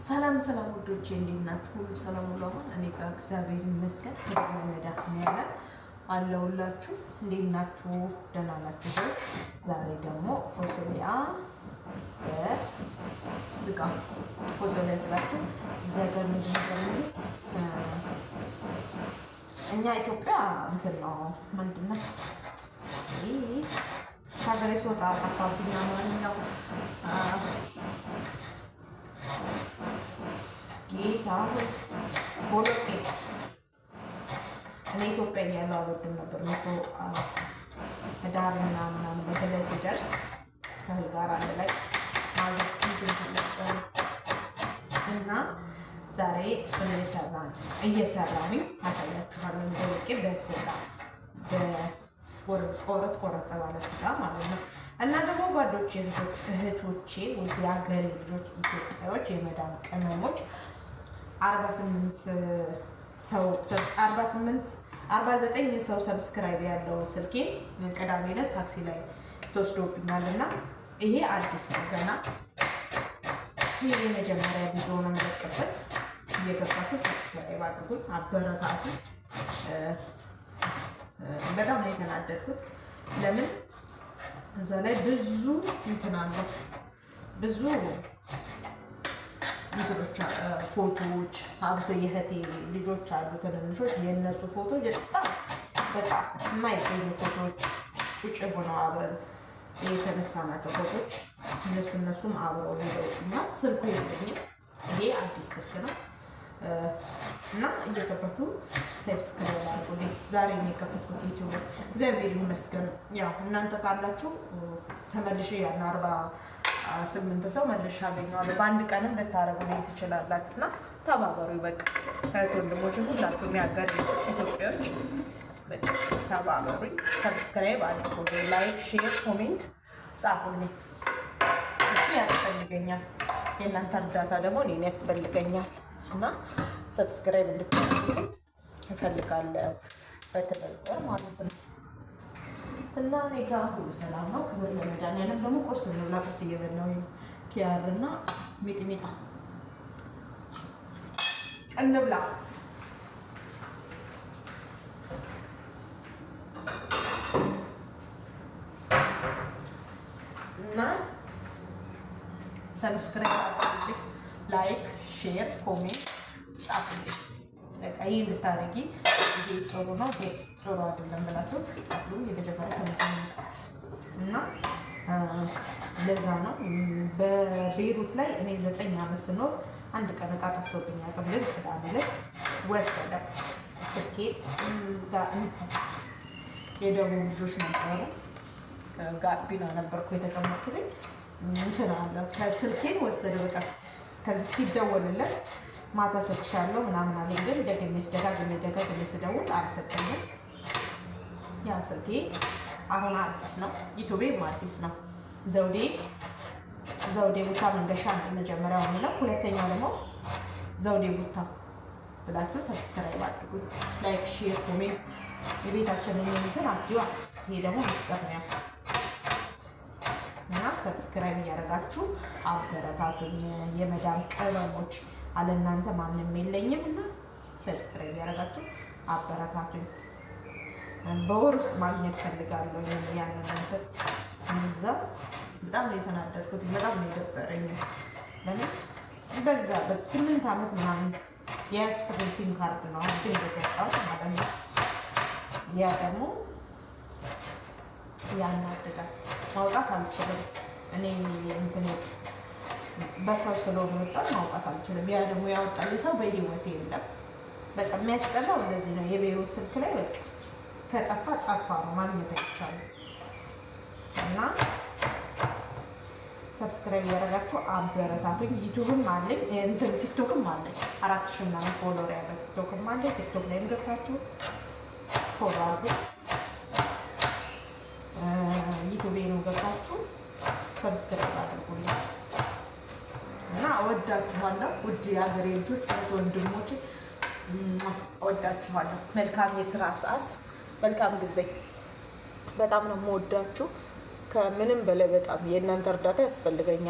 ሰላም ሰላም ውዶቼ፣ እንዴት ናችሁ? ሁሉ ሰላም ሁሉ አማን። እኔ ጋር እግዚአብሔር ይመስገን። መድኃኒዓለም አለሁላችሁ። እንዴት ናችሁ? ደህና ናችሁ? ዛሬ ደግሞ ፎሶሊያ በስጋ፣ ፎሶሊያ ስላችሁ ዘገር ምንድን ነበር የሚሉት? እኛ ኢትዮጵያ እንትን ነው፣ ምንድን ነው፣ ከሀገሬ ስወጣ ጠፋብኝ አማርኛው። ጌታ ቦሎቄ። እኔ ኢትዮጵያ እያለሁ አልወድም ነበር። መቶ ህዳር ምናምን በተለይ ሲደርስ ከእህል ጋር አንድ ላይ ማዘር ነበር እና ዛሬ እሱን እየሰራሁኝ አሳያችኋለሁ። ቦሎቄ በስጋ፣ ቆረጥ ቆረጥ ባለ ስጋ ማለት ነው። እና ደግሞ ጓዶቼ፣ እህቶቼ፣ ውድ የሀገሬ ልጆች፣ ኢትዮጵያዎች፣ የመዳም ቅመሞች፣ 48 ሰው፣ 48 49 ሰው subscribe ያለውን ስልኬን ቅዳሜ ዕለት ታክሲ ላይ ተወስዶብኛል እና ይሄ አዲስ ነው ገና። ይሄ የመጀመሪያ ቪዲዮ ነው የምለቅበት። እየገባችሁ subscribe አድርጉኝ፣ አበረታቱ። በጣም ነው የተናደድኩት። ለምን እዛ ላይ ብዙ እንትን አለው፣ ብዙ እንትኖች፣ ፎቶዎች፣ አብሶ የእህቴ ልጆች አሉ ትንንሾች፣ የእነሱ ፎቶ በጣም በቃ የማይገኙ ፎቶዎች፣ ጩጭ ሆነው አብረን የተነሳናቸው ፎቶች እነሱም አብረው ሄደውኛል። ስልኩ የለኝም። ይሄ አዲስ ስልክ ነው እና እየገባችሁ subscribe አድርጉልኝ። ዛሬ ነው የከፈትኩት ዩቲዩብ፣ እግዚአብሔር ይመስገን። ያው እናንተ ካላችሁ ተመልሼ ያን 48 ሰው መልሼ አገኘዋለሁ። በአንድ ቀንም ልታረጉልኝ ትችላላችሁ እና ተባበሩ። በቃ እህት ወንድሞች፣ ሁላችሁ የሀገር ኢትዮጵያዎች በቃ ተባበሩኝ። Subscribe አድርጉልኝ፣ like፣ share፣ comment ጻፉልኝ። እሱ ያስፈልገኛል። የእናንተ እርዳታ ደግሞ እኔን ያስፈልገኛል እና subscribe እንድታደርጉልኝ እፈልጋለሁ። በትብብር ማለት ነው። እና እኔ ጋር ሁሉ ሰላም ነው። ክብር ለመድኃኒዓለም። ደግሞ ቁርስ እንብላ። ቁርስ እየበላሁ ኪያር እና ሚጥሚጣ እንብላ። እና subscribe አድርጉልኝ፣ like፣ share፣ comment ጻፉልኝ። በቃ ይሄን ብታደርጊ ይሄ ጥሩ ነው፣ ይሄ ጥሩ አይደለም ብላችሁ ጻፉ። የመጀመሪያ ተመጣጣኝ እና ለዛ ነው። በቤሩት ላይ እኔ 9 ዓመት ስኖር አንድ ቀን እቃ ጠፍቶብኝ አያውቅም። ግን ቅዳሜ ዕለት ወሰደ ስልኬ። የደቡብ ልጆች ነበሩ። ጋቢና ነበርኩ የተቀመጥኩትኝ። እንትን አለ፣ ከስልኬን ወሰደ። በቃ ከዚህ ሲደወልለት ማታ ሰጥሻለሁ ምናምን አለኝ። ግን ደግሜ ደጋግሜ ደጋግሜ ስደውል አልሰጠኝም። ያው ስልኬ አሁን አዲስ ነው፣ ዩቱቤም አዲስ ነው። ዘውዴ ቡታ መንገሻ ነው የመጀመሪያው የሚለው። ሁለተኛው ደግሞ ዘውዴ ቡታ ብላችሁ subscribe አድርጉ። Like፣ share፣ comment የቤታችንን እንትን አዲዋ ይሄ ደግሞ ምስጢር ነው እና subscribe እያደረጋችሁ አበረታቱኝ። የመዳም ቅመሞች፣ አለ እናንተ ማንም የለኝም እና subscribe እያደረጋችሁ አበረታቱኝ። በወር ውስጥ ማግኘት ፈልጋለሁ ያንን እንትን። እዛ በጣም ነው የተናደድኩት። በጣም ነው የደበረኝ። ለምን በዛ 8 ዓመት ምናምን የያዝኩትን ሲም ካርድ ነው አሁን ድንገት ያጣሁት ማለት ነው። ያ ደግሞ ያናድዳል። ማውጣት አልችልም። እኔ እንትን በሰው ስለሆነ ወጣ ማውጣት አልችልም። ያ ደግሞ ያወጣልኝ ሰው በህይወት የለም። በቃ የሚያስጠላው እንደዚህ ነው። የቤሩት ስልክ ላይ በቃ ከጠፋ ጠፋ ነው፣ ማግኘት አይቻልም። እና subscribe እያደረጋችሁ አበረታቱኝ። ዩቱብም አለኝ፣ እንትን ቲክቶክም አለኝ። 4,000 ምናምን follower ያለው ቲክቶክም አለኝ። ቲክቶክ ላይም ገብታችሁ follow አድርጉ። ዩቱቤ ነው ገብታችሁ subscribe አድርጉልኝ እና እወዳችኋለሁ። ውድ የሀገሬ ልጆች፣ ወንድሞች፣ እወዳችኋለሁ። መልካም የስራ ሰዓት፣ መልካም ጊዜ። በጣም ነው የምወዳችሁ። ከምንም በላይ በጣም የእናንተ እርዳታ ያስፈልገኛል።